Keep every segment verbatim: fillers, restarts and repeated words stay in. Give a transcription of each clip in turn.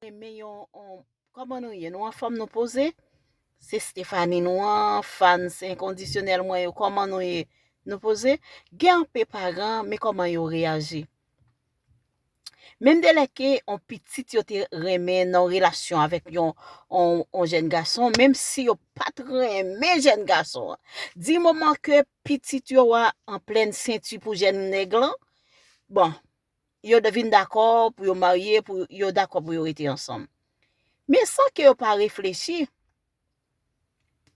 Renmen yon, yon, kòman nou ye? Nou anfòm, nou poze? Se Stephanie nou an, fans enkondisyonèl mwen yo, kòman nou ye? Nou poze? Gen anpe paran, men kòman yo reyaji? Menm de lè ke yon pitit yo te renmen nan relasyon avèk yon, yon, yon jèn gason, menm si yo pa t renmen jèn gason an, di moman ke pitit yo a an plèn senti pou jèn nèg lan, bon, yo vin dakò pou yo marye, pou yo dakò pou yo rete ansanm. Men san ke yo pa reflechi,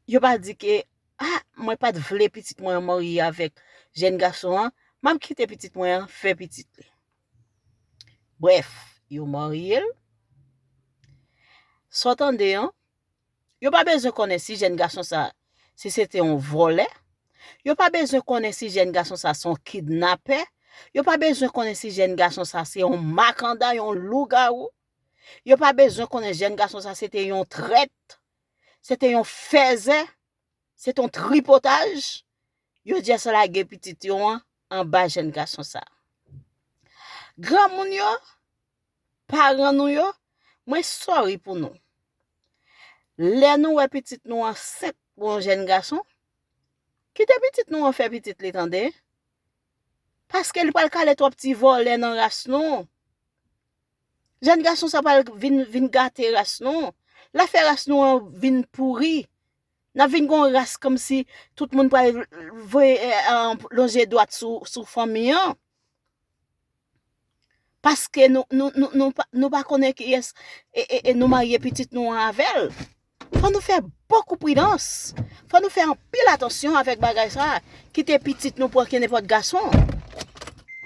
yo pa di ke, ah, mwen pa t vle pitit mwen an marye avèk jèn gason an, m ap kite pitit mwen an fè pitit li. Brèf, yo marye l. Sa w tande an, yo pa bezwen konnen si jèn gason sa, si se te yon vòlè. Yo pa bezwen konnen si jèn gason sa se yon kidnapè. Yo pa bezwen konnen si jèn gason sa se yon makanda, yon lougawou. Yo pa bezwen konnen jèn gason sa se te yon trèt, se te yon fèzè, se te yon tripotaj. Yo jis lage pitit yo an anba jèn gason sa. Granmoun yo, paran nou yo, mwen sorry pou nou. Lè nou wè pitit nou ansent pou yon jèn gason, kite pitit nou an fè pitit li, tande. Paske li pral kale twòp ti vòlè nan ras nou. Jèn gason sa pral vin, vin gate ras nou. L ap fè ras nou an vin pouri. N ap vin gon ras kòmsi tout moun pral voye, eh, eh, lonje dwat sou, sou fanmi an. Paske nou, nou, nou, nou, pa, nou pa konnen kiyès e, e, e nou marye pitit nou an avè l. Fò nou fè bokou pridans. Fò nou fè anpil atansyon avèk bagay sa. Kite pitit nou pran kenenpòt gason.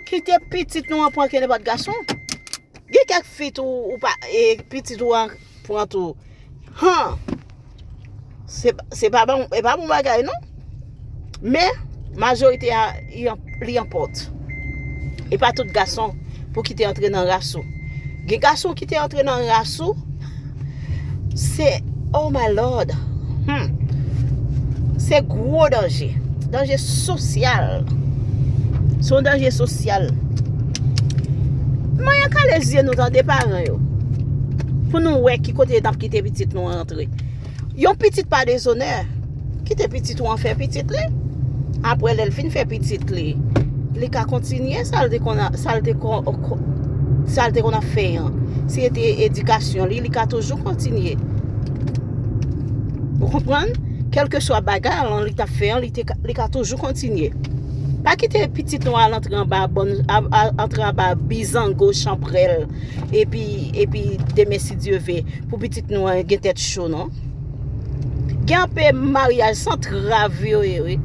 Kite pitit nou an pran kenenpòt gason. Gen kèk fi tou, ou pa, e pitit ou an pran tou. Han! Se, se pa bon, e pa bon bagay, non. Men, majorite a, li an, li anpòt. E pa tout gason pou ki te antre nan ras ou. Gen gason ki te antre nan ras ou, se, oh my Lord. Hmm. Se gwo danje. Danje sosyal. Se yon danje sosyal. Mwen kale zye nou, tande, paran yo. Pou nou wè ki kote n ap kite pitit nou antre. Yon pitit pa dezonè. Kite pitit ou an fè pitit li. Apre, lè l fin fè pitit li, li ka kontinye sa l te konn, sa l te kon, sa l te konn ap fè an. Si se te edikasyon li, li ka toujou kontinye. Ou konprann? Kèlkeswa bagay lan li t ap fè an, li te ka, li ka toujou kontinye. Pa kite pitit nou al antre anba bòn, a, a, antre anba bizango chanprèl, epi, epi demen, si Dye ve, pou pitit nou an gen tèt cho, non. Gen anpe maryaj se antrav yo ye, wi.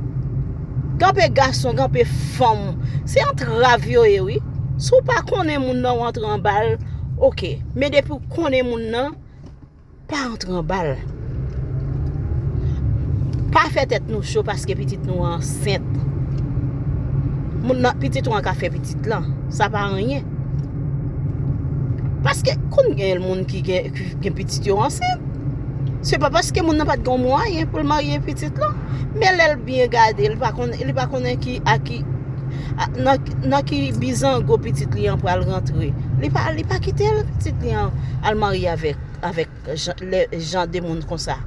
Gen anpe gason, gen anpe fanm, se antrav yo ye, wi. Si w pa konnen moun nan, w antre anba l, oke. Men depi w konnen moun nan, pa antre anba l. Pa fè tèt nou cho paske pitit nou an ansent. Moun nan, pitit ou an ka fè pitit lan. Sa pa anyen. Paske konn gen moun ki gen, ki gen pitit yo ansent. Se pa paske moun nan pa t gen mwayen pou l marye pitit lan. Men lè l byen gade, li pa konn, li pa konnen ki, a ki, a, nan, nan ki bizango pitit li an pral rantre. Li pa, li pa kite l, pitit li an al marye avèk, avèk jan, lè, jan de moun konsa.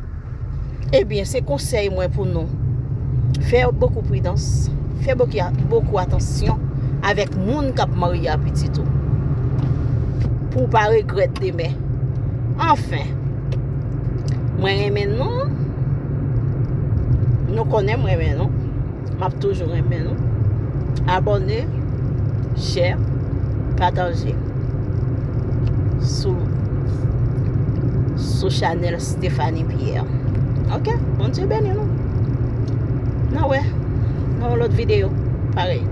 Ebyen, se konsèy mwen pou nou. Fè bokou pridans, fè bokou, bokou atansyon avèk moun k ap marye a pitit ou. Pou w pa regrèt demen. Anfen, mwen renmen nou. Nou konnen mwen renmen nou. M ap toujou renmen nou. Abòne, share, pataje sou, sou chanèl Stephanie Pierre. Oke? Bondye beni nou. N a wè nan yon lòt videyo. Parèy.